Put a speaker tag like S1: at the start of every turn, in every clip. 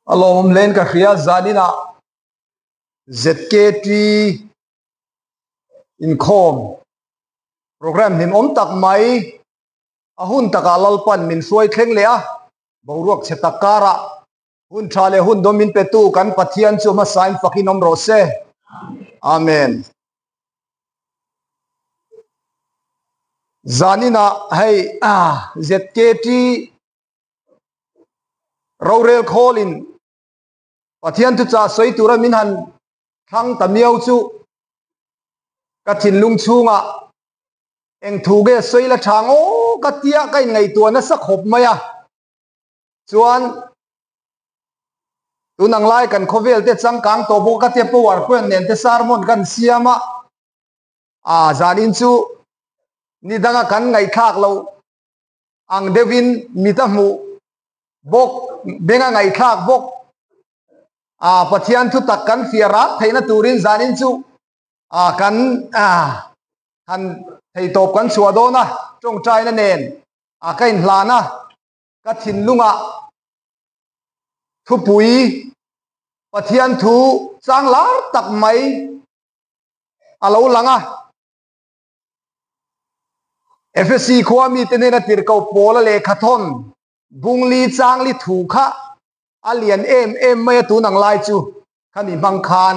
S1: A lawmawm hlein ka hria zaninah ZKT inkhawm program hlimawm tak mai a hun takah Lalpan min hruai thleng leh a, boruak chhe tak karah hun tha leh hun dawm min petu kan Pathian chu hmasain fakin awm rawh se. Amen. Zaninah hei ZKT Rorel khawlin Pathian thuchah sawi tura min han thlang ta miau chu ka thinlung chhungah eng thu nge sawi la tha ngaw ka tia ka inngaihtuah nasa khawp mai a. Chuan tun ang lai kan khawvel te changkang tawh bawk ka tia power point nen te sermon kan siam a, aa zanin chu ni danga kan ngaihthlak loh ang deuhin mit a hmuh bawk, beng a ngaihthlak bawk. Aa Pathian thu tak kan fiah rat theihna turin zanin chu aa kan aa han theitawp kan chhuah dawn a, tawngtaina nen aa ka inhlan a, ka thinlungah thupui Pathian thu chang lar tak mai a lo lang a. Efesi khua mite hnena tirhkoh Paula lehkha thawn Bungli Changli thu kha a lian em em mai a tun ang lai chu khami hmang khan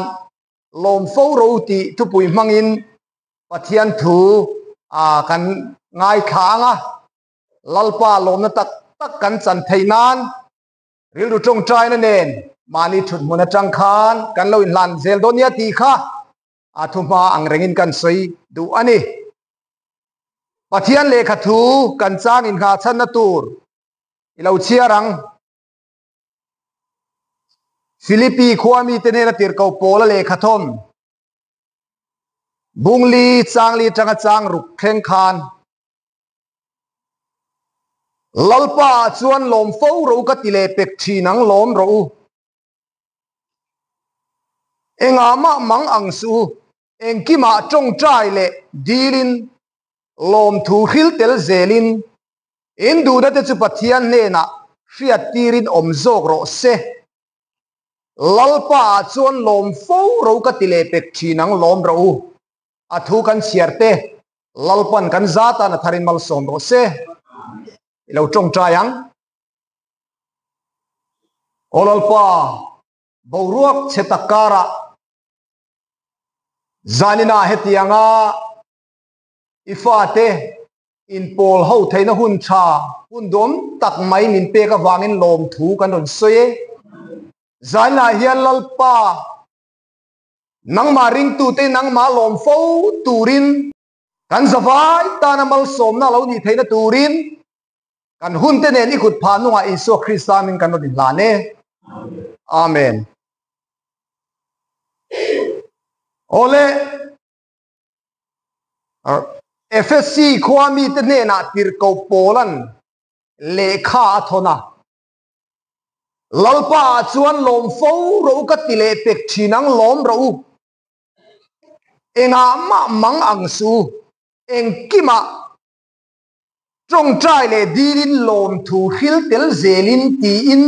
S1: lawm fo ro tih thupui hmangin Pathian thu kan ngaithla ang a, Lalpa lawmna tak tak kan chan theih nan rilru tawngtaina nen mahni thuthmun atang khan kan lo inhlan zel dawn nia tih kha A thu hma ang rengin kan sawi duh a ni. Pathian lehkha thu kan chang inghah chhanna tur i lo chhiar ang. Philippi khua mite hnena tirhkoh Paula lehkha thawn Bungli Changli atanga chang ruk thleng khan Lalpa ah chuan lawm fo ro ka ti leh pek thin ang lawm rawh u. Engah mah mang ang suh u, engkimah tawngtai leh dilin, lawmthu hril tel zelin, in duhna te chu Pathian hnenah hriat tirin awm zawk rawh se. Lalpa ah chuan lawm fo ro ka ti leh pek thin ang lawm rawh u. A thu kan chhiar te, Lalpan kan zatan a tharin malsawm rawh se. I lo tawngtai ang. Aw Lalpa, boruak chhe tak karah zaninah hetianga i fate inpawl ho theihna hun tha, hun duam tak mai min pek avangin lawmthu kan rawn sawi e. Zaninah hian Lalpa, nangmah ringtute nangmah lawm fo turin kan zavai tana malsawmna lo nih theihna turin Kan hun te nen i kut phah hnungah Isua Krista min kan rawn inhlan e. Amen. Awle, Efesi khua mite hnenah tirhkoh Paulan lehkha a thawn a. Lalpa ah chuan lawm fo rawh u ka ti leh pek thin ang lawm rawh u. Engah mah mang ang suh u, engkimah Tawngtai leh dilin lawmthu hril tel zelin tiin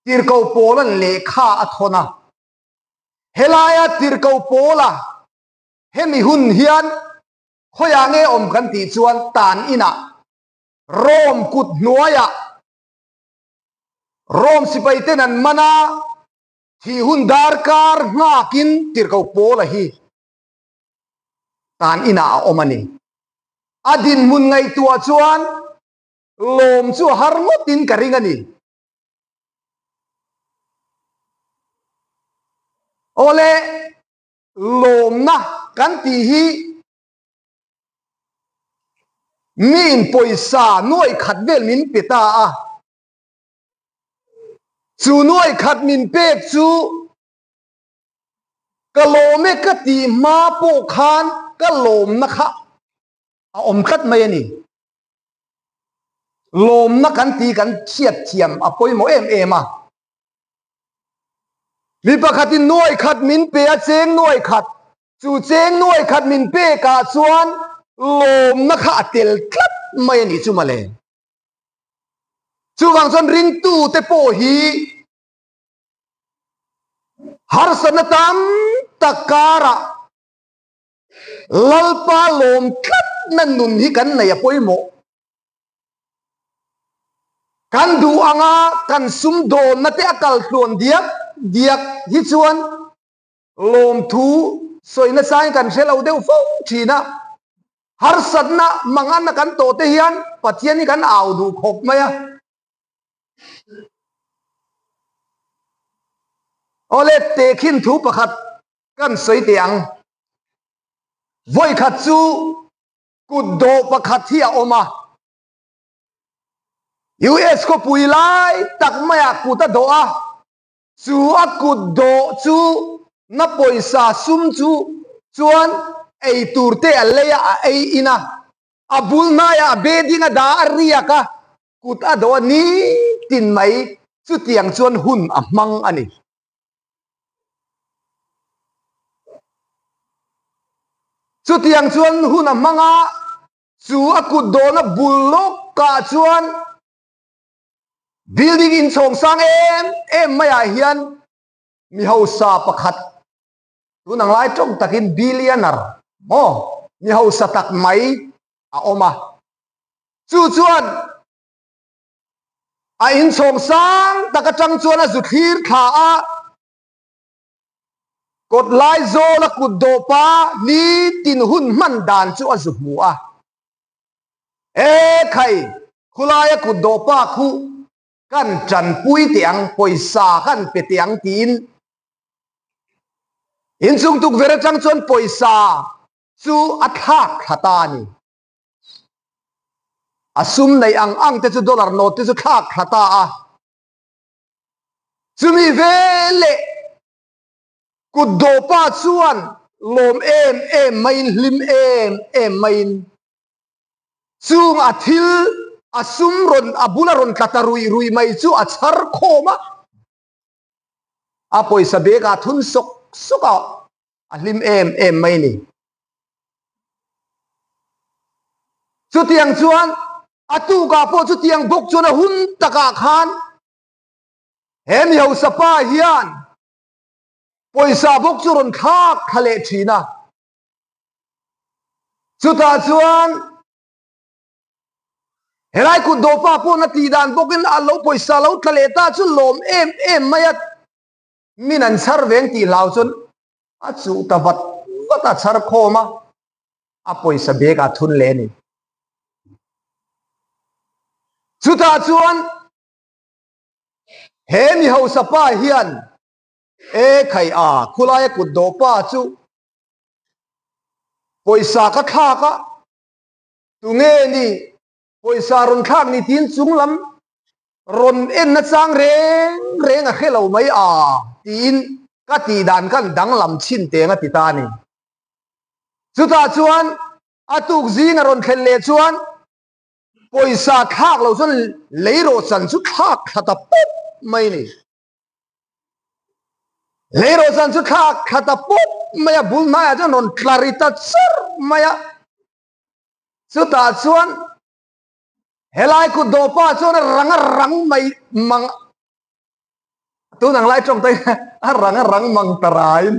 S1: Tirhkoh Paula'n lehkha a thawn a. Helaia Tirhkoh Paula hemi hun hian khawiah nge awm kan tih chuan tan inah Rome kut hnuaiah Rome sipaiten an man a, thih hun darkar nghakin Tirhkoh Paula hi tan inah a awm a ni. A dinhmun ngaihtuah chuan lawm chu a har ngawtin ka ring a ni. Awle, lawmna kan tih hi miin pawisa nuaih khat vel min pe ta a, chu nuaih khat min pek chu Ka lawm e ka tih hma pawh khan ka lawmna kha a awm tlat mai a ni. Lawmna kan tih kan chhiat thiam a pawimawh em em a. Mi pakhatin nuai khat min pe a, cheng nuai khat, chu cheng nuai khat min pekah chuan lawmna kha a tel tlat mai a nih chu mawle. Chuvang chuan ringtute pawh hi. Harsatna tam tak karah Lalpa lawm tlatna nun hi kan nei a pawimawh. Kan duh anga kan sumdawnna te a kal tluan diak diak hi chuan lawmthu sawina sain kan hre lo deuh fo thin a. Harsatna manganna kan tawh te hian Pathian hi kan au duh khawp mai a. Awle tehkhin thu pakhat kan sawi teh ang. Vawikhat chu kut dawh pakhat hi a awm a. US khawpui lai tak maiah kut a dawh a, chu a kut dawh chu na pawisa sum chu chuan ei tur te a lei a, a ei in a. A bul hnaiah a beding a dah a riak a, kut a dawh a nitin mai chutiang chuan hun a hmang a ni. Chutiang chuan hun a hmang a, chu a kut dawhna bul lawkah chuan building inchhawng sang em em maiah hian mi hausa pakhat tun ang lai tawng takin billionaire maw mi hausa tak mai a awm a. Chu chuan A inchhawng sang tak atang chuan a zu thlir thla a, kawt lai zawl a kut dawpa nitin hun hman dan chu a zu hmu a. E khai, khulaia kut dawpa khu kan tanpui teh ang, pawisa kan pe teh ang tiin inchung tukverh atang chuan pawisa chu a thlak thla ta a ni. A sum neih ang ang te chu dollar note te chu thlak thla ta a. Chumi veleh kut dawpa chuan lawm em em maiin hlim em em maiin chung a thil a sum rawn a bula rawn tla ta ruih ruih mai chu a chhar khawm a. A pawisa bag ah thun sawk sawk a a hlim em em mai ni. Chutiang chuan a tukah pawh chutiang bawk chuan a hun takah khan he mi hausa pa hian pawisa bawk chu rawn thlak thla leh thin a. Chutah chuan helai kut dawpa pawh na tih dan bawkin a lo pawisa lo tla leh ta chu lawm em em mai a. Min an chhar veng tih hlau chuan a chuh ta vat vat a chhar khawm a, a pawisa bag ah thun leh a ni. Chutah chuan he mi hausa pa hian e khai a khulaia kut dawh pa chu pawisa ka thlak a, tunge ni pawisa rawn thlak ni tiin chung lam rawn en na chang reng reng a hre lo mai a tiin ka tih dan khan danglam chhin teng a ti ta a ni. Chutah chuan a tuk zing a rawn thlen leh chuan pawisa thlak lo chuan lei rawh chan chu thlak thla ta pawp mai a ni. Lei rawh chan chu thlak thla ta pawp mai a, bul hnaiah chuan rawn tla ri ta char mai a. Chutah chuan helai kut dawhpa chuan a rang a rang mai mang tun ang lai tawng te a rang a rang mang ta rain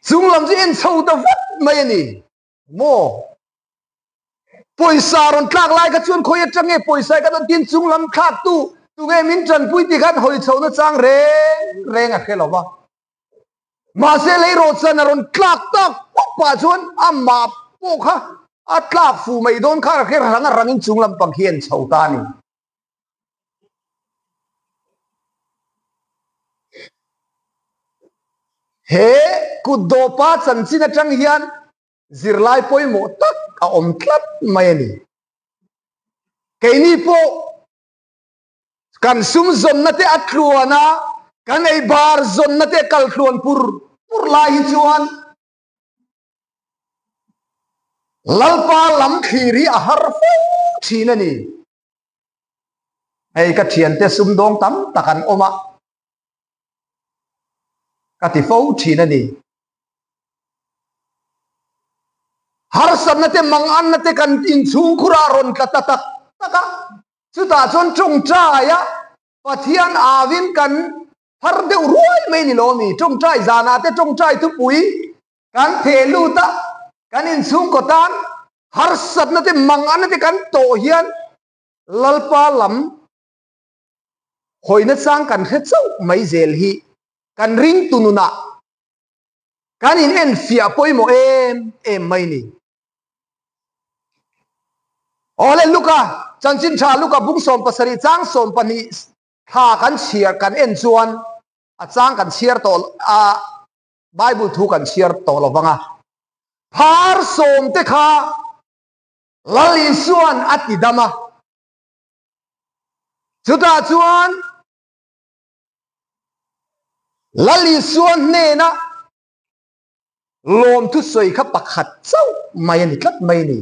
S1: chung lam chu en chho ta vat mai a ni maw pawisa rawn tlak lai kha chuan khawi atang nge pawisa ka dawn tin chung lam thlak tu tunge min tanpui ti khan hawi chho na chang reng reng a hre lo va Mahse leirawh chuan a rawn tlak tak pawp pah chuan amah pawh kha a tlak fuh mai dawn kha a hre rang a rangin chung lampang hi a en chho ta a ni. He kutdawpa chanchin atang hian zirlai pawimawh tak a awm tlat mai a ni. Keini pawh Kan sum zawnna te a tluan a, kan ei bar zawnna te a kal tluan pur pur lai hi chuan Lalpa lam thlir hi a har fo thin a ni. Hei ka thiante sumdawng tam tak an awm a, ka ti fo thin a ni. Harsatna te manganna te kan inchhungkhurah rawn tla ta tak tak a. Chutah chuan tawngtaia Pathian avin kan Har deuh ruai mai ni lo mi? Tawngtai zanah te tawngtai thupui kan theh lut a, kan inchhungkaw tan harsatna te manganna te kan tawh hian Lalpa lam hawina chang kan hre chauh mai zel hi kan ringtu nunah kan in enfiah pawimawh em em mai ni. Awle Luka chanchin tha Luka bung 17 chang 12 thla kan chhiar kan en chuan a chang kan chhiar tawh a Bible thu kan chhiar tawh lo vang a. Phar sawm te kha Lal Isuan a ti dam a. Chutah chuan Lal Isua hnena lawmthu sawi kha pakhat chauh mai a ni tlat mai a ni.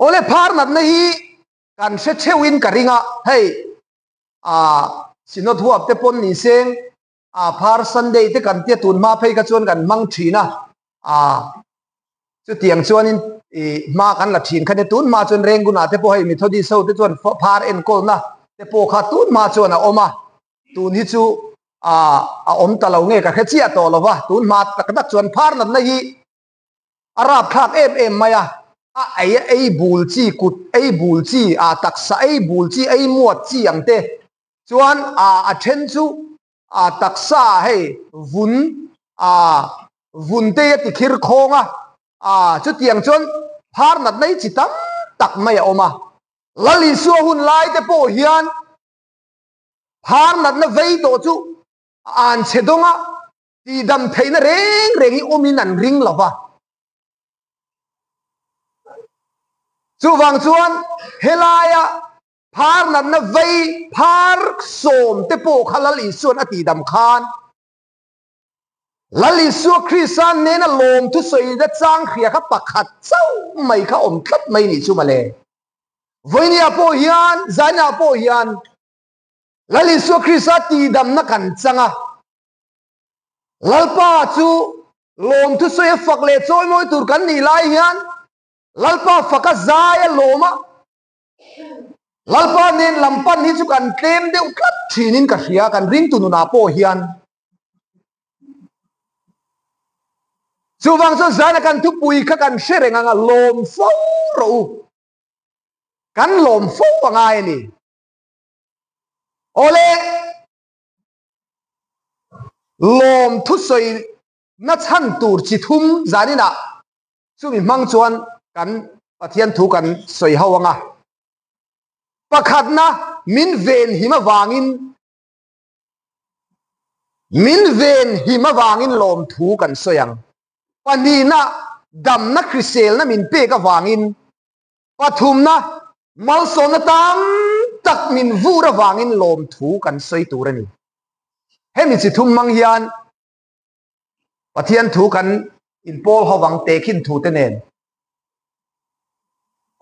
S1: Awle phar natna hi kan hre theuhin ka ring a, hei ah Synod huap te pawn ni seng ah phar Sunday te kan tia tun hma phei kha chuan kan hmang thin a, ah chutiang chuanin ih hma kan la thin kha nia tun hma chuan Rengguna te pawh hei Methodist ho te chuan phar enkawlna te pawh kha tun hma chuan a awm a, tun hi chu ah a awm ta lo nge ka hre chiah tawh lo va, tun hma tak tak chuan phar natna hi a rapthlak em em mai a, a ei a ei bul chi kut ei bul chi ah taksa ei bul chi ei muat chi ang te chuan ah a then chu ah taksa hei vun ah vun te a ti khir khawng a ah chutiang chuan phar natna hi chi tam tak mai a awm a. Lal Isua hun lai te pawh hian phar natna vei tawh chu a an chhe dawng a, tihdam theihna reng reng hi awmin an ring lo va. Chuvang chuan helaia phar natna vei phar sawm te pawh kha Lal Isua'n a tihdam khan Lal Isua Krista nena lawmthu sawina chang hria kha pakhat chauh mai kha awm tlat mai nih chu mawle. Vawinia pawh hian, Zaina pawh hian Lal Isua Krista tihdamna kan chang a. Lalpa chu lawmthu sawi a fak leh chawimawi tur kan nih lai hian Lalpa faka zai a lawm a, Lalpa nen lam pan hi chu kan tlem deuh tlat thinin ka hria, kan ringtu nunah pawh hian. Chuvang chuan zaina kan thupui kha kan hre reng ang a, lawm fo rawh u. Kan lawm fo a ngai a ni. Awle! Lawm thusawi na chhan tur chi thum zaninah chumi hmang chuan kan Pathian thu kan sawi ho ang a. Pakhatna, min ven him avangin min ven him avangin lawm thu kan sawi ang. Pahnihna, damna hriselna min pek avangin Pathumna, malsawmna tam tak min vur avangin lawmthu kan sawi tur a ni. Hemi chi thum hmang hian Pathian thu kan inpawl ho vang tehkhin thu te nen.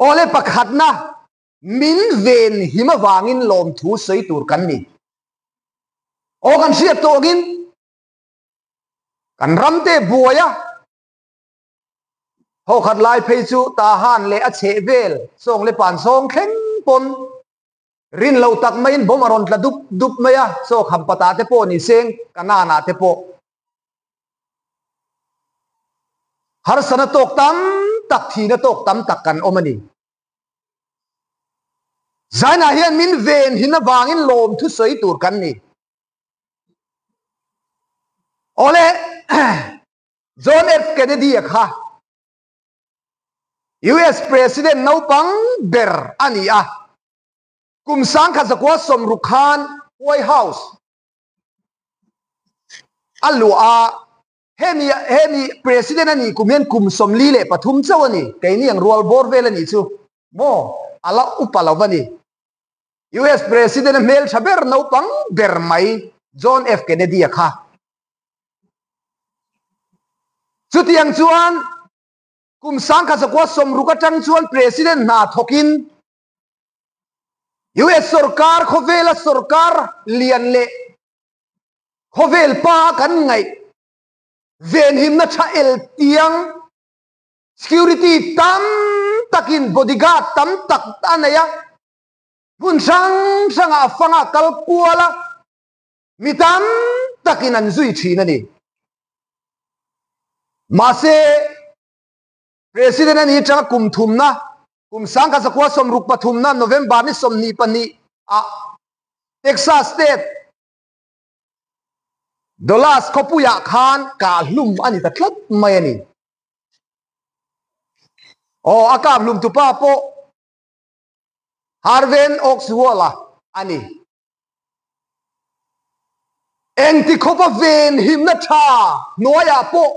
S1: Awle pakhatna, min ven him avangin lawmthu sawi tur kan ni. Aw kan hriat tawkin kan ramte buaia Ho khat lai phei chu Tahan leh a chheh vel sawng leh pan sawng thleng pawn rin lo tak maiin bawm a rawn tla dup dup mai a, chaw kham patah te pawh ni seng Kanaan ah te pawh harsana tawk tam tak thihna tawk tam tak kan awm a ni. Zainah hian min ven hin avangin lawmthu sawi tur kan ni. Awle. John F. Kennedy-a kha US President naupang ber a ni a, kum 1960 khan White House a luah a, hemi hemi President a nih kum hian kum 43 chauh a ni, keini ang rual bawr vel a nih chu maw, a la upa lo va ni. US President a hmeltha ber naupang ber mai John F. Kennedy-a kha. Chutiang chuan kum 1960 atang chuan President hna thawkin US sorkar khawvela sorkar lian leh khawvel pa kan ngaih venhimna tha el tiang security tam takin bodyguard tam tak a nei a. Hmun hrang hrangah a fang a kal kual a, mi tam takin an zui thin a ni. Mahse, President a nih atanga kum thumna, kum 1963na November ni 22 ah Texas State Dallas khawpuiah khan kah hlum a ni ta tlat mai a ni. Aw, a kap hlum tupa pawh Harvey Oswald-a a ni. Engti khawpa ven himna tha hnuaiah pawh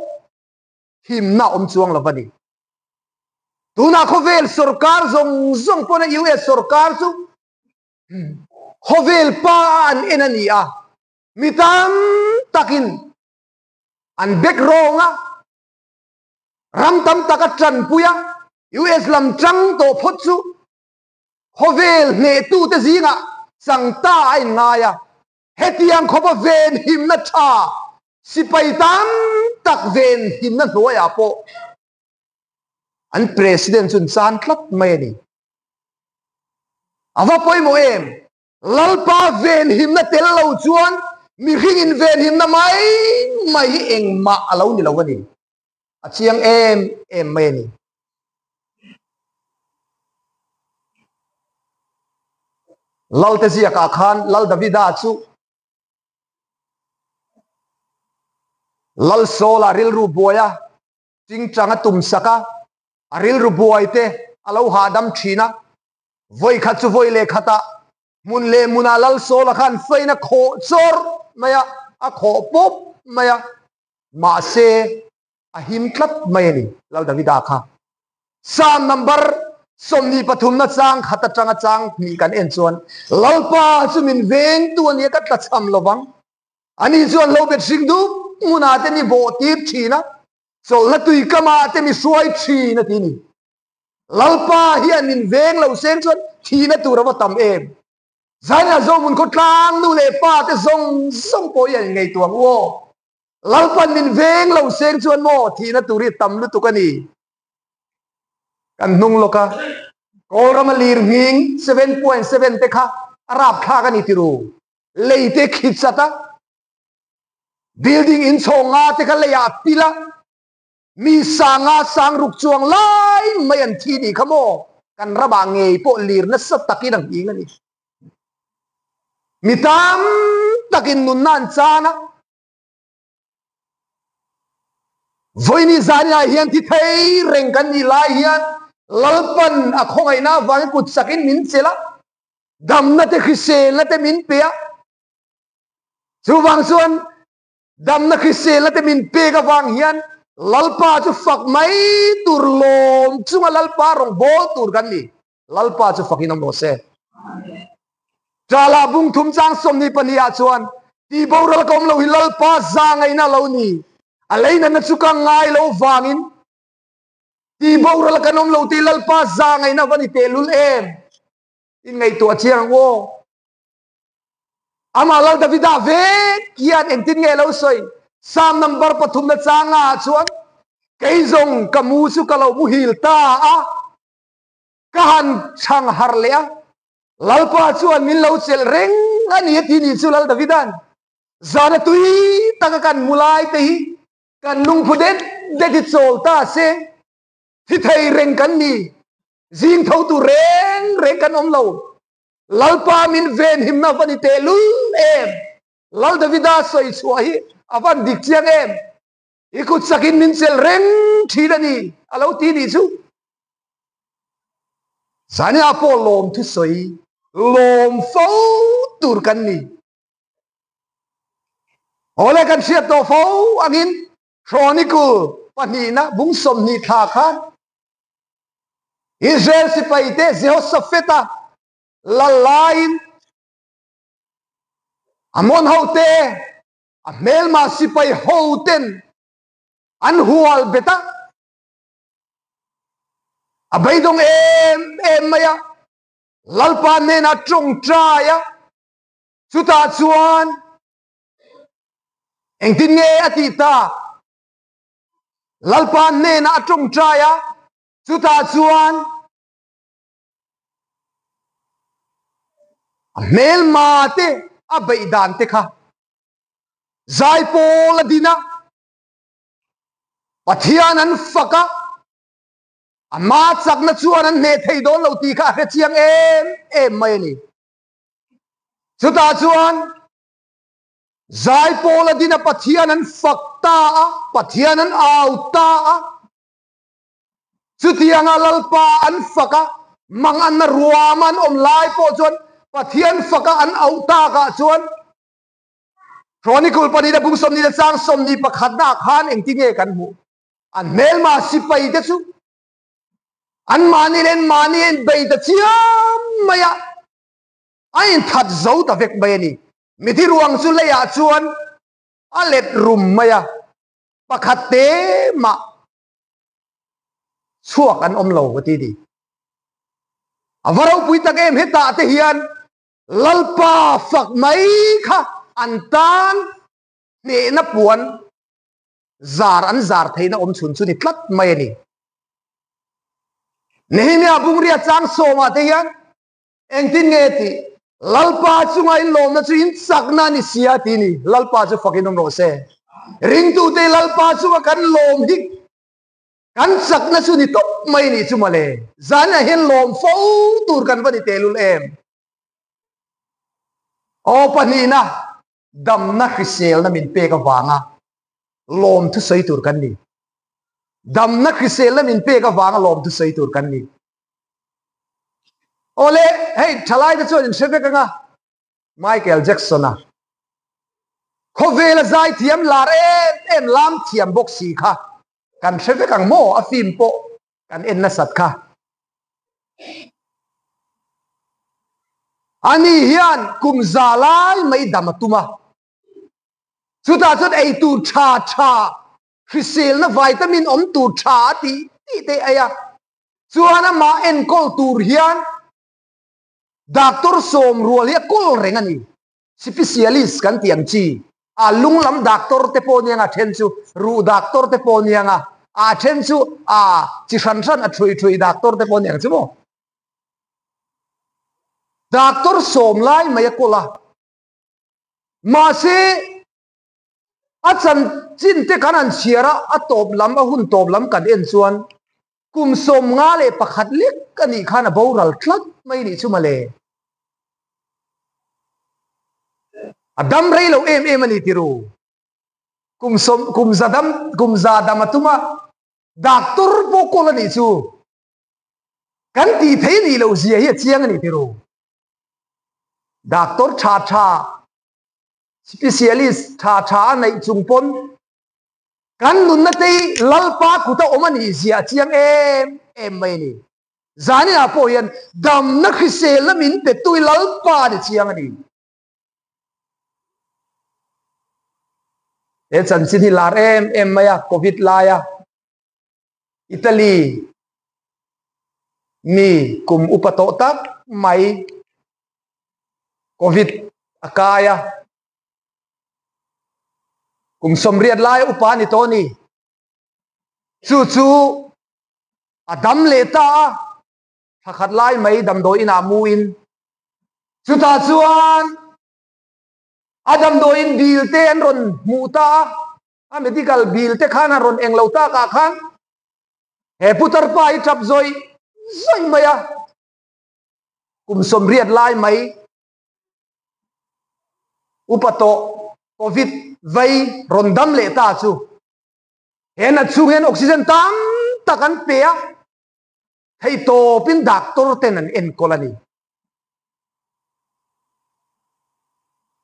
S1: himna awm chuang lo a ni. Tunah khawvel sorkar zawng zawng pawna US sorkar chu khawvel pa a an en a ni a, mi tam takin an back rawng a, ram tam tak a tanpui a, US lam tang tawh phawt chu khawvel hnehtute zingah chang ta a inngai a, hetiang khawpa ven himna tha sipai tam tak ven himna hnuaiah pawh an president chu an chan tlat mai a ni. A va pawimawh em? Lalpa venhimna tel lo chuan mihring in venhimna mai mai hi engmah a lo ni lo a ni. A chiang em em mai a ni. Lalte ziakah khan Lal Davida chu Lal Saula rilru buaia tingtang a tumsak a, a rilru buai te a lo hahdam thin a, vawi khat chu vawi leh khatah hmun leh hmunah Lal Sawla khan fain a khawh chawr mai a, a khawh pawp mai a, mahse a him tlat mai a ni Lal Davida kha. Psalm number 23 na chang khat atanga chang hnih kan en chuan Lalpa chu min vengtu a nia ka tlachham lovang. Ani chuan lo bet hring dup hmunah te mi bawh tir thin a, Chawlhna tui kamah te mi hruai thin a ti ni. Lalpa hian min veng lo seng chuan thihna tur a va tam em. Zaina Zohmun khawtlang nu leh pa te zawng zawng pawh hi an ngaihtuah ang u aw. Lalpan min veng lo seng chuan maw thihna tur hi tam lutuk a ni. Kan hnung lawk a, Kawlrama lirnghing 7.7 te kha a rapthlak a ni tiru. Lei te khit chat a. Building inchhawng nga te kha leiah a pil a, mi sanga sang ruk chuang lai mai an thi nih kha maw? Kan ramah ngei pawh lir nasa takin a nghing a ni. Mi tam takin nunna an chan a, Vawiini zaniah hian thi thei reng kan nih lai hian Lalpan a khawngaihna avangin kut sakin min chelh a, damna te hriselna te min pe a, Chuvang chuan damna hriselna te min pek avang hian Lalpa chu fak mai tur lawm chunga Lalpa rawn bawl tur kan ni. Lalpa chu fakin awm rawh se. Ṭala bung thum chang 22 ah chuan ti boral ka awm lo hi Lalpa za ngaihna a lo ni. A leinatna chu ka ngai lo vangin ti boral kan awm lo tih Lalpa za ngaihna va ni tehlul em? Inngaihtuah chiang ang u aw. Amah Lal Davida vek hian engtin nge lo sawi? Psalm number pathum na changa ah chuan kei zawng ka mu chu ka lo muhil ta a, ka han chhang har leh a, Lalpa chuan min lo chelh reng a ni a ti nih chu Lal Davida'n zana tui taka kan mu lai te hi kan lungphu det det hi chawl ta se, thi thei reng kan ni, zing tho tur reng reng kan awm lo. Lalpa min venhimna va ni tehlul em? Lal Davida sawi chhuah hi a van dik chiang em? I kut sakin min chelh reng thin a ni, a lo ti nih chu. Zania pawh lawm thusawi lawm fo tur kan ni. Awle kan hriat tawh fo angin Chronicle pahnihna bung 20 thla khan Israel sipaite Jehoshaphat-a lal laiin Ammon hote a hmelma sipai hoten an hual bet a, a beidawng em em mai a, Lalpa hnenah tawngtai a, chutah chuan engtin nge a tih tak? Lalpa hnenah a tawngtai a, chutah chuan A hmelma te a beih dan te kha zaipawl a din a, Pathian an fak a, ama chakna chuan an hneh thei dawn lo tih kha a hre chiang em em mai a ni. Chutah chuan zaipawl a din a, Pathian an fak ta a, Pathian an au ta a. Chutianga Lalpa an fak a, mang anna ruam an awm lai pawh chuan Pathian faka an auh takah chuan Chronicle pahnih leh bung 21 leh chang 21 naah khan engtin nge kan hmuh? An hmelma sipai te chu anmahni leh anmahni a inbei ta chiam mai a, a inthat zo ta vek mai a ni. Mithi ruang chu leiah chuan a let rum mai a, pakhat te mah chhuak an awm lo ka ti ni. A va ropui tak em hetah te hian Lalpa fak mai kha an tan hnehna puan zar an zar theihna awm chhun chu ni tlat mai a ni. Nehemia bungria chang sawmah te hian engtin nge tih Lalpa chunga in lawmna chu in chakna a ni sia ti ni. Lalpa chu fakin awm rawh se. Ringtute Lalpa chunga kan lawm hi kan chakna chu ni tawp mai ni chu mawle. Zanah hian lawm fo tur kan va ni tehlul em. Aw pahnihna damna hriselna min pek avanga lawm thusawi tur kan ni. Damna hriselna min pek avanga lawm thusawi tur kan ni. Awle, hei thalai te chuan in hre vek anga Michael Jackson a khawvela zaithiam lar em em lam thiam bawk si kha kan hre vek ang maw a film pawh kan en nasat kha. Ani hian kum za lai mai dam a tum a, chutah chuan eitur tha tha hriselna vitamin awm tur tha a tih tih te ei a. Chuan amah enkawl tur hian doctor sawm rual hi a kawl reng a ni. Sipisialist kan tih ang chi, a lung lam doctor te pawh nia nga then chu ruh doctor te pawh nia nga, a then chu a chi hran hran a thui thui doctor te pawh nia ang chu maw. Doctor sawm lai mai a kawl a. Mahse A chanchin te kan han chhiar a, a tawp lam, a hun tawp lam kan en chuan kum 51 lek a nih khan a boral tlat mai nih chu mawle. A dam rei lo em em a ni tiru. Kum sawm, kum za dam, kum za dam a tum a, doctor pawh kawl a nih chu. Kan tih thei nih loh zia hi a chiang a ni tiru. Doctor tha tha Specialist tha tha a neih chung pawn kan nunna te hi Lalpa kuta awm a nih zia a chiang em em mai a ni. Zaninah pawh hian damna hriselna min pe tu hi Lalpa a ni chiang a ni. He chanchin hi lar em em mai a, Covid laia Italy mi kum upa tawh tak mai Covid a kai a, kum 80 laia upa a ni tawh a ni. Chu chu a dam leh ta a, thla khat lai mai damdawi inah muin chutah chuan a damdawiin bill te an rawn hmuh ta a, a medical bill te khan a rawn eng lo takah khan he putar pa hi tap zawih zawih mai a, kum 80 lai mai upa tawh covid vei rawn dam leh ta chu he nat chhung hian oxygen tam tak an pe a, thei tawpin doctor ten an enkawl a ni.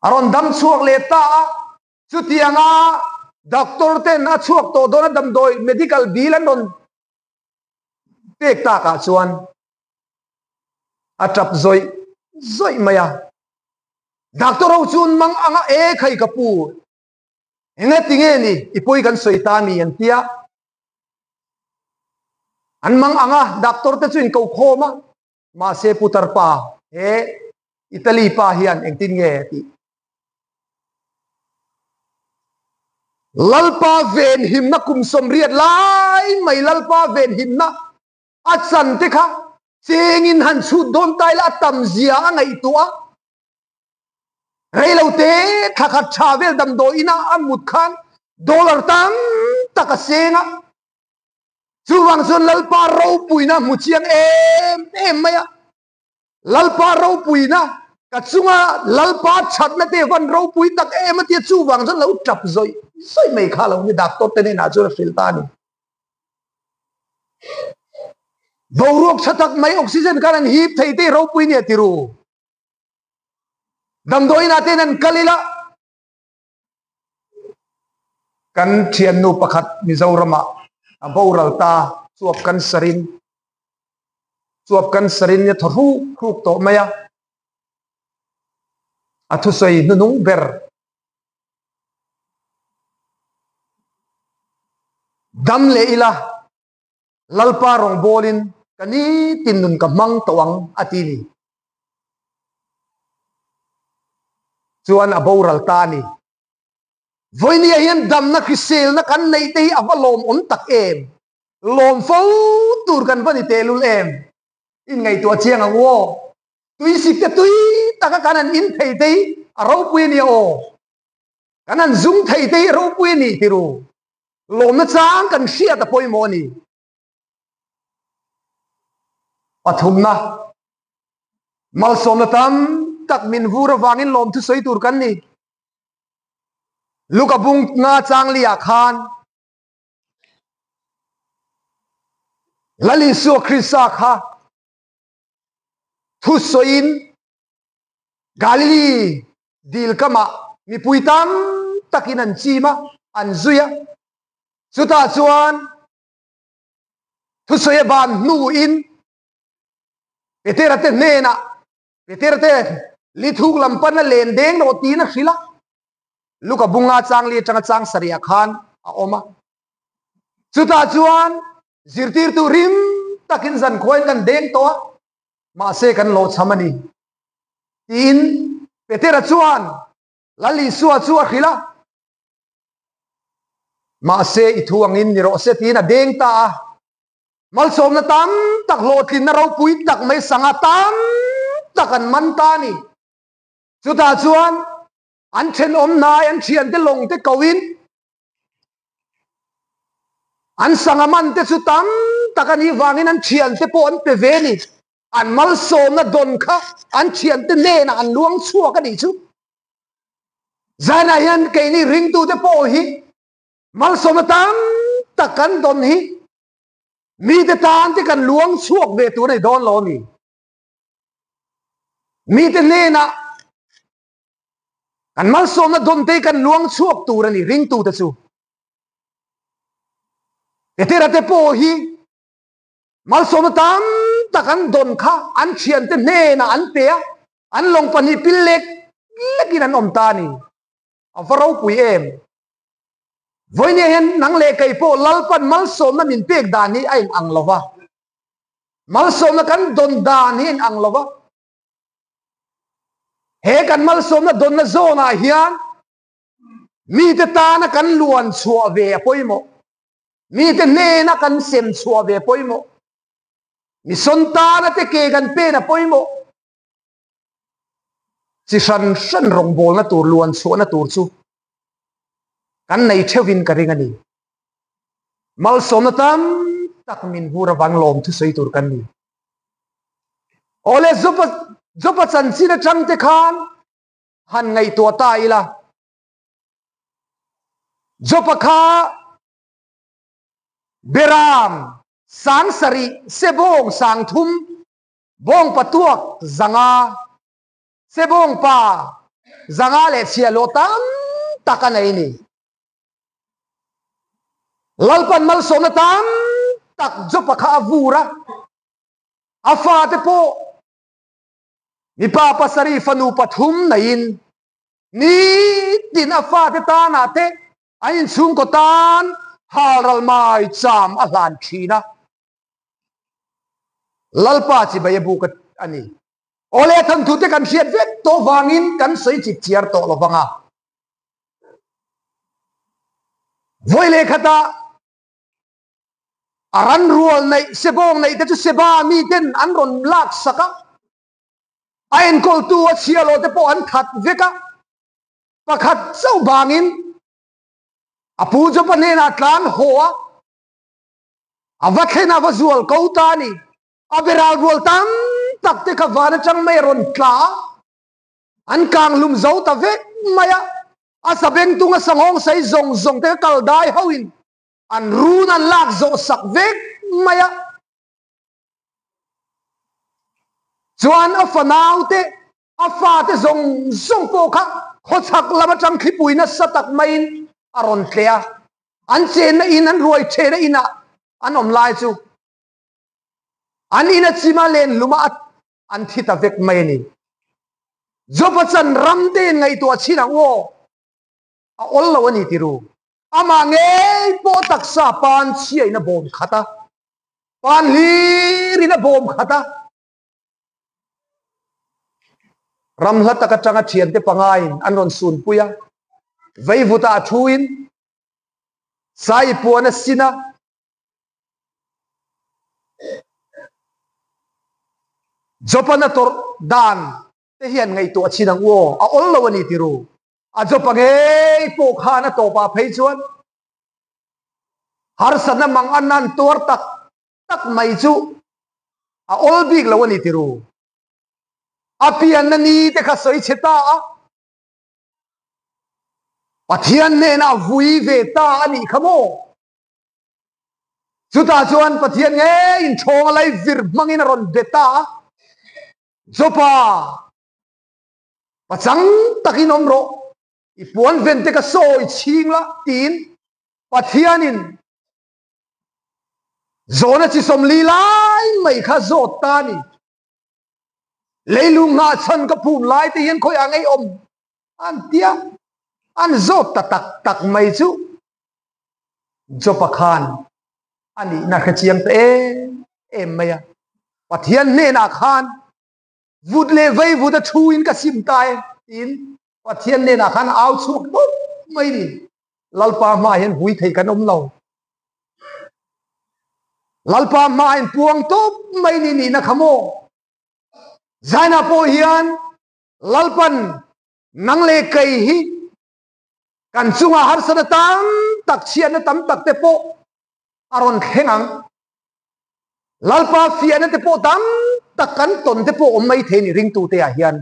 S1: A rawn dam chhuak leh ta a. Chutianga doctor ten a chhuak tawh dawn a damdawi medical bill an rawn pek takah chuan a tap zawih zawih mai a. Doctor ho chu an mang ang a, E khai ka pu, enge tinge ni i pawi kan sawi ta mi an tia. An mang ang a, doctor te chu in ko khawm a, mahse putar pa he Italy pa hian engtin nge a tih? Lalpa venhimna kum 80 lai mai Lalpa venhimna a chan te kha chengin han chhut dawn ta ila a tam zia a ngaihtuah a. Reilote thla khat tha vel damdawi ina a mut khan dollar tam tak a seng a. Chuvang chuan Lalpa ropuina hmu chiang em em mai a. Lalpa ropuina ka chunga Lalpa thatna te van ropui tak em a tia chuvang chuan lo tap zawih zawih mai kha lo ni doctor te hnenah chuan a hrilh ta a ni. Boruak tha tak mai oxygen khan an hip thei te ropui nia tiru. Damdawiinah ten an kal ila kan thiannu pakhat Mizoramah a boral ta chuap cancer in chuap cancer in a thaw hruk hruk tawh mai a, a thusawi hnuhnung ber dam leh ila Lalpa rawngbawlin ka nitin nun ka hmang tawh ang a ti ni. Chuan a boral ta a ni. Vawinia hian damna hriselna kan neih te hi a va lawmawm tak em? Lawm fo tur kan va ni tehlul em? Inngaihtuah chiang ang u aw. Tuisik te tui taka kan han in thei te hi a ropui a nia aw. Kan han zum thei te hi a ropui a ni tiru. Lawmna chang kan hriat a pawimawh a ni. Pathumna, Malsawmna tam tak min vur avangin lawmthu sawi tur kan ni. Luka bung nga chang liah khan Lal Isua Krista kha thusawiin Galili dil kamah mipui tam takin an chim a, an zui a. Chutah chuan thusawi a ban hnuin Petera te hnenah, Petera te li thuk lam pana len deng rawh tiin a hrilh a. Luka bunga chang li atanga chang sarih khan a awm a. Chutah chuan zirtirtu rim takin zankhuain kan deng tawh a, mahse kan lawhchham a ni. Tiin Petera chuan Lal Isua chu a hrilh a, Mahse i thu angin ni rawh se tiin a deng ta a. Malsawmna tam tak hlawhtlinna ropui tak mai sanga tam tak an man ta a ni. Chutah chuan an thenawm hnai an thiante lawng te koin an sanga man te chu tam tak a nih vangin an thiante pawh an pe ve a ni. An malsawmna dawn kha an thiante hnenah an luang chhuak a nih chu. Zanah hian keini ringtute pawh hi malsawmna tam tak kan dawn hi mite tan te kan luang chhuak ve tur a ni dawn lo a ni. Mite hnenah kan malsawmna dawn te hi kan luang chhuak tur a ni ringtute chu. Petera te pawh hi Malsawmna tam tak an dawn kha an thiante hnenah an pe a, an lawng pahnih pil lek lekin an awm ta a ni. A va ropui em! Vawinia hian nang leh kei pawh Lalpan malsawmna min pek dan hi a inang lo va, malsawmna kan dawn dan hi a inang lo va. He kan malsawmna dawnna zawnah hian mite tana kan luan chhuah ve a pawimawh. Mite hnena kan sem chhuah ve pawimawh. Mi sawn tana te ke kan pen a pawimawh. Chi hran hran rawngbawlna tur luan chhuahna tur chu kan nei theuhin ka ring a ni. Malsawmna tam tak min vur avang lawm thusawi tur kan ni. Awle Jopa Jopa chanchin atang te khan han ngaihtuah ta ila. Jopa kha Beram sang sarih, sebawng sang thum, bawng patuak zanga, sebawng pa zanga leh chhiahhlawh tam tak a nei ni. Lalpan malsawmna tam tak Jopa kha a vur a, a fate pawh mipa pasarih fanu pathum neiin Nitin a fate tanah te an inchhungkaw tan halral mai cham a hlan thin a. Lalpa chibai a buk a ni. Awle a thanthu te kan hriat vek tawh vangin kan sawi chip chiar tawh lo vang a. Vawi leh khatah a ran rual neih sebawng neih te chu Seba miten an rawn lak sak a. A enkawltu a chhiahhlawh te pawh an that vek a. Pakhat chauh bangin a pu Jopa hnenah tlan haw a, a va thlen a va zual ko ta a ni. A beral rual tam tak te kha van atang mai a rawn tla a, an kang hlum zo ta vek mai a. A sabengtung a sanghawng sei zawng zawng te kha kal dai ho in an run an lak zawh sak vek mai a. Chuan a fanau te A fate zawng zawng pawh kha khawchhak lam atang thlipui nasa tak maiin a rawn tleh a, an chenna in, an ruai thehna inah an awm lai chu an in a chim a, len hlum a, an thi ta vek mai a ni. Job-a chan ram te in ngaihtuah chin ang u aw, a awl lo a ni ti ru. Amah ngei pawh taksa pan chhiain a bawm khat a, pan hlirin a bawm khat a. Ram hla tak atanga thiante pangaiin an rawn sunpui a, veivuta a thuin sai puan a sin a, Jopan a tawrh dan te hian ngaihtuah chin ang u aw, a awl lo a ni ti ru. A Jopa ngei pawh khan a tawpah phei chuan harsatna mang an an tuar tak tak mai chu a awl bik lo a ni ti ru. A pianna ni te kha sawi chhe ta a, Pathian hnenah vui ve ta a nih kha maw? Chutah chuan Pathian ngeiin ṭhawng a lai vir hmangin a rawn be ta a, Jopa, pachang takin awm rawh, i puan ven te ka sawi chhing la, tiin Pathianin Zawhna chi sawmli lai mai kha zawt ta a ni. Leilung nghahchhan ka phum lai te hian khawiah ngei awm an tia an zawt ta tak tak mai chu Jopa khan a nihna hre chiang ta em em mai a. Pathian hnenah khan vut leh vei vut a thu in ka sim ta e tiin Pathian hnenah khan au chhuak tawp mai ni. Lalpa hmaah hian vui thei kan awm lo. Lalpa hmaah hian puang tawp mai ni nihna kha maw? Zaina pawh hian Lalpan nang leh kei hi kan chungah harsatna tam tak, chhiatna tam tak te pawh a rawn thleng ang. Lalpa fiahna te pawh tam tak kan tawn te pawh awm mai thei ni ringtute ah hian.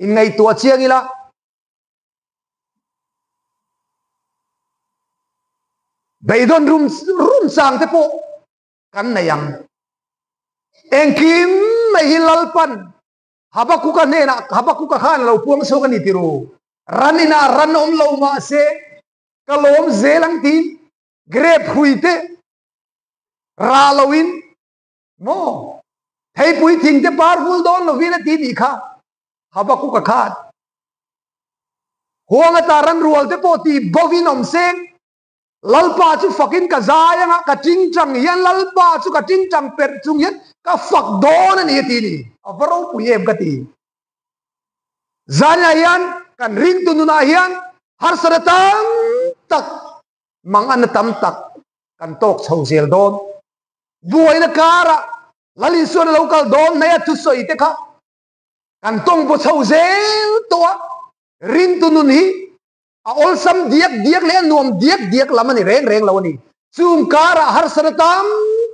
S1: Inngaihtuah chiang ila. Beidawn rum rum chang te pawh kan nei ang. Engkim mai hi Lalpan Habakuka hnenah Habakuka khan a lo puang chhuak a ni ti ru. Ran inah ran awm lo mahse ka lawm zel ang tiin grape hrui te rah loin Maw? Theipui thing te par vul dawn lovin a ti nih kha Habakuka khan. Huang ata ran rual te pawh ti bovin awm seng. Lalpa chu fakin ka zai anga ka tingtang hian Lalpa chu ka tingtang perh chung hian ka fak dawn a ni a ti ni. A va ropui em ka ti. Zanah hian kan ringtu nunah hian harsatna tam tak, manganna tam tak kan tawk chho zel dawn. Buaina karah Lal Isuan a lo kal dawn hnaih a thusawi te kha kan tawng paw chho zel tawh a, rintu nun hi a awlsam diak diak leh a nuam diak diak lam a ni reng reng lo a ni. Chung karah harsatna tam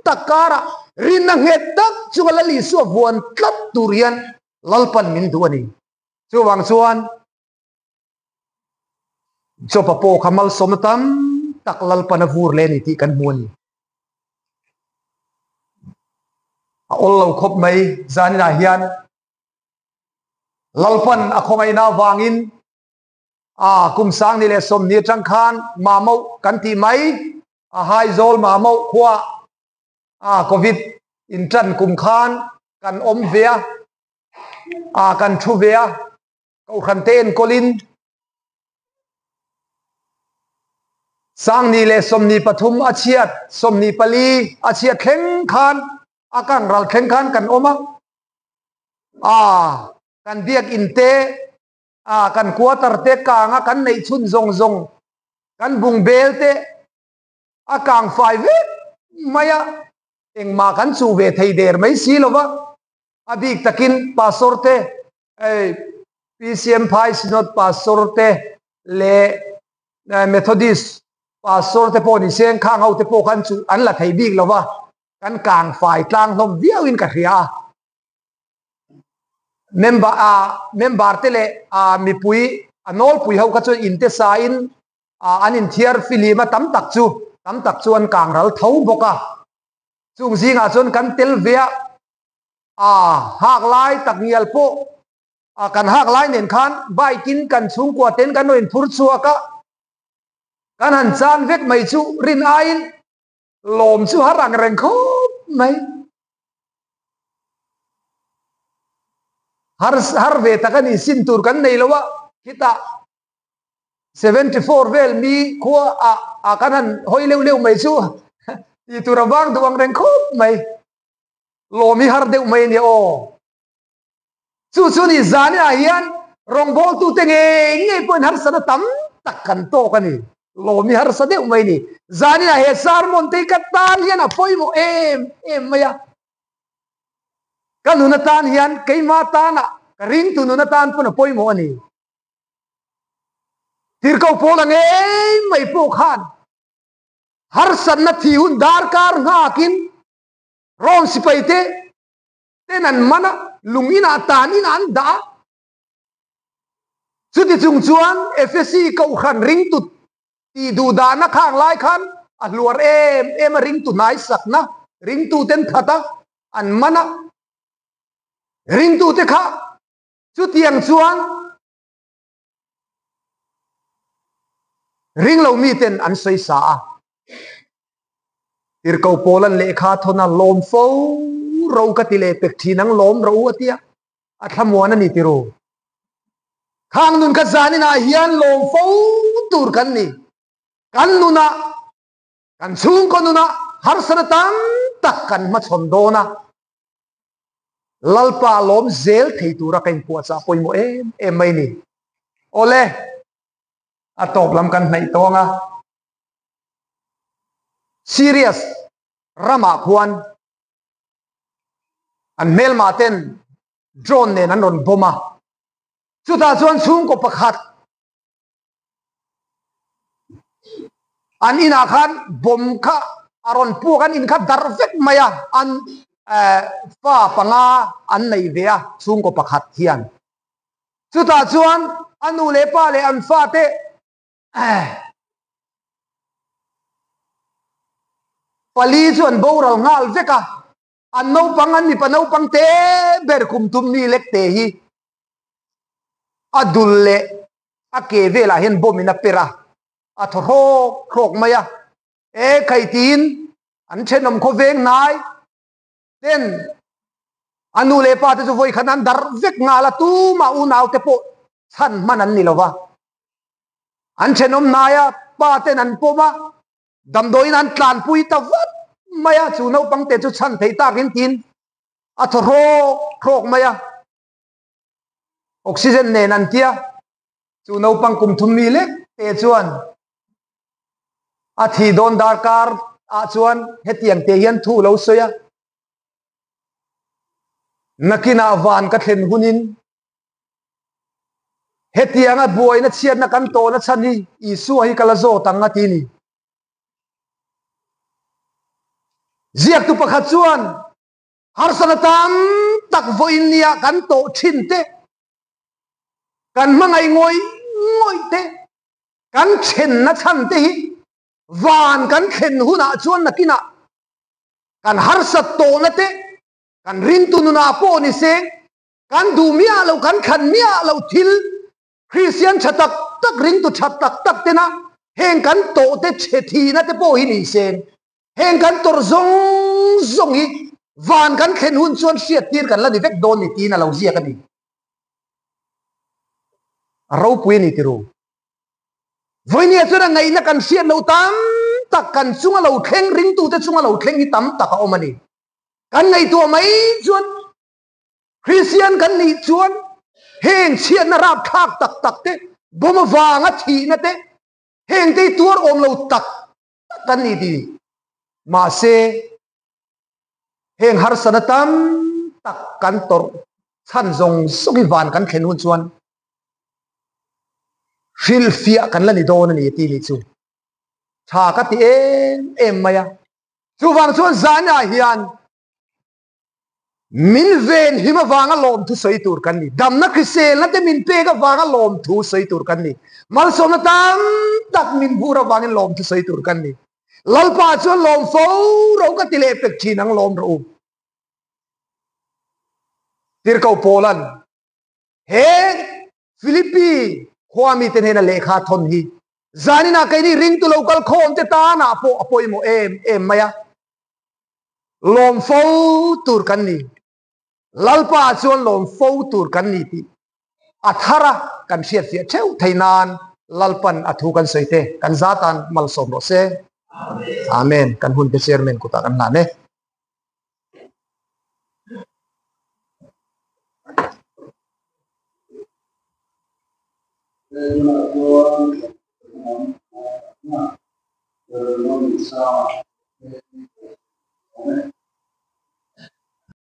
S1: tak karah rinna nghet tak chunga Lal Isua vuan tlat tur hian Lalpan min duh a ni. Chuvang chuan Job-a pawh kha malsawmna tam tak Lalpan a vur leh a ni tih kan hmu a ni. A awl lo khawp mai zaninah hian Lalpan a khawngaihna avangin a kum sang ni leh sawmhnih atang khan Mamauh kan tih mai a Haizawl Mamauh khua a Covid intan kum khan kan awm ve a, a kan thu ve a. Kohhran te enkawlin Sangni leh 23 a chhiat, 24 a chhiat thleng khan a kang ral thleng khan kan awm a. Aa, kan biakin te, aa, kan quarter te kang a kan neih chhun zawng zawng, kan bungbel te a kang fai vek mai a, engmah kan chuh ve thei der mai si lo va, a bik takin pastor te, Hei PCM Phai Synod Pastor te. leh Methodist pastor te pawh ni seng khang ho te pawh khan chu an la thei bik lo va, kan kang fai tlang hlawm viau in ka hria a. Member a member te leh a mipui a nawlpui ho kha chuan in te sa in an inthiar filim a tam tak chu tam tak chu an kang ral tho bawk a. Chung zingah chuan kan tel ve a, a hak lai tak ngial pawh a kan hak lai nen khan bike in kan chhungkua ten kan rawn inphur chhuak a, kan han chan vek mai chu rin aiin lawm chu har ang reng khawp mai. Har har ve tak a ni sin tur kan nei lo a, khitah 74 vel mi khua ah ah kan han hawi leuh leuh mai chu tih tur a vang duh ang reng khawp mai. Lawm hi har deuh mai a nia aw. Chu chu ni zaniah hian rawngbawltute ngei ngei pawhin harsatna tam tak kan tawk a ni. Lawm hi harsa deuh mai a ni. Zaniah he sermon te hi ka tan hian a pawimawh em em mai a. Ka nun atan hian keimah tanah ka ringtu nun atan pawn a pawimawh a ni. Tirhkoh Paula ngei mai pawh khan harsatna thi hun darkar nghakin Rome sipaite ten an man a, lung inah tan inah an dah a. Chuti chung chuan Efesi kohhran ringtu tih duh dahna khang lai khan a hluar em em a, ringtu hnaisakna ringtuten that a, an man a. Ringtute kha chutiang chuan Ringlo miten an sawi sa a, Tirhkoh Paula'n lehkha a thawn a, Lawm fo ro ka ti leh pek thin ang, lawm ro u a ti a, a thlamuan a ni ti ru. Khang nun kha zaninah hian lawm fo tur kan ni. Kan nunah, kan chhungkaw nunah harsatna tam tak kan hmachhawn dawn a. Lalpa lawm zel thei tura ka inpuahchah pawimawh em em mai ni. Awle, a tawp lam kan hnaih tawng a. Serious ramah khuan an hmelmah ten drone nen an rawn bomb a. Chutah chuan chhungkaw pakhat An inah khan bomb kha a rawn puak, an in kha darh vek mai a, an fa panga an nei ve a chhungkaw pakhat hian. Chutah chuan a nu leh pa leh an fate pali chu an boral nghal vek a, an naupang an mipa naupang te ber kum tum mi lek te hi A dul leh a ke velah hian bomb in a per a, a thaw hrawk hrawk mai a. E khai tiin an thenawm khawveng hnai ten a nu leh pa te chu vawi khat an darh vek nghal a, tumah unau te pawh chhan hman an ni lo va. An thenawm hnaia pa ten an pawm a, damdawiin an tlanpui ta vat mai a, chu naupang te chu chhan theih takin tiin a thaw hrawk hrawk mai a. Oxygen nen an tia, chu naupang kum thum mi lek te chuan a thih dawn darkar ah chuan hetiang te hian thu lo sawi a, nakinah van ka thlen hunin hetianga buaina chhiatna kan tawhna chhan hi Isua hi ka la zawt ang a ti ni. Ziaktu pakhat chuan Harsatna tam tak vawiin nia kan tawh thin te, kan hmangaih ngawih ngawih te, kan thenna chhan te hi van kan thlen hunah chuan nakinah kan harsat tawhna te, kan rintu nunah pawh ni se, kan duh miah loh, kan thlan miah loh thil Kristian tha tak tak, ringtu tha tak tak tena heng kan tawh te chhe thihna te pawh hi ni se, Heng kan tawrh zawng zawng hi van kan thlen hun chuan hriat tir kan la ni vek dawn ni tiin a lo ziak a ni. A ropui a ni tiru. Vawinia chuan a ngaihna kan hriat lo tam tak kan chunga lo thleng ringtute chunga lo thleng hi tam tak a awm a ni. Kan ngaihtuah mai chuan Kristian kan nih chuan heng chhiatna rapthlak tak tak te, bawm avanga thihna te, heng te hi tuar awm lo tak tak kan ni ti. Mahse, heng harsatna tam tak kan tawrh chhan zawng zawng hi van kan thlen hun chuan Hrilhfiah kan la ni dawn a ni tih nih chu tha ka ti em em mai a. Chuvang chuan zanah hian min ven him avanga lawmthu sawi tur kan ni. Damna hriselna te min pek avanga lawmthu sawi tur kan ni. Malsawmna tam tak min bur avangin lawmthu sawi tur kan ni. Lalpa chuan lawm fo ro ka ti leh pek thin ang lawm rawh u. Tirhkoh Paula'n he Philippi khua mite hnena lehkha thawn hi zaninah keini ringtu lo kal khawm te tanah pawh a pawimawh em em mai a. Lawm fo tur kan ni. Lalpa chuan lawm fo tur kan ni tih a thar a kan hriatfiah theuh thei nan Lalpan a thu kan sawi te kan zatan malsawm rawh se. Amen. Kan hun te chairman kutah kan hlan e.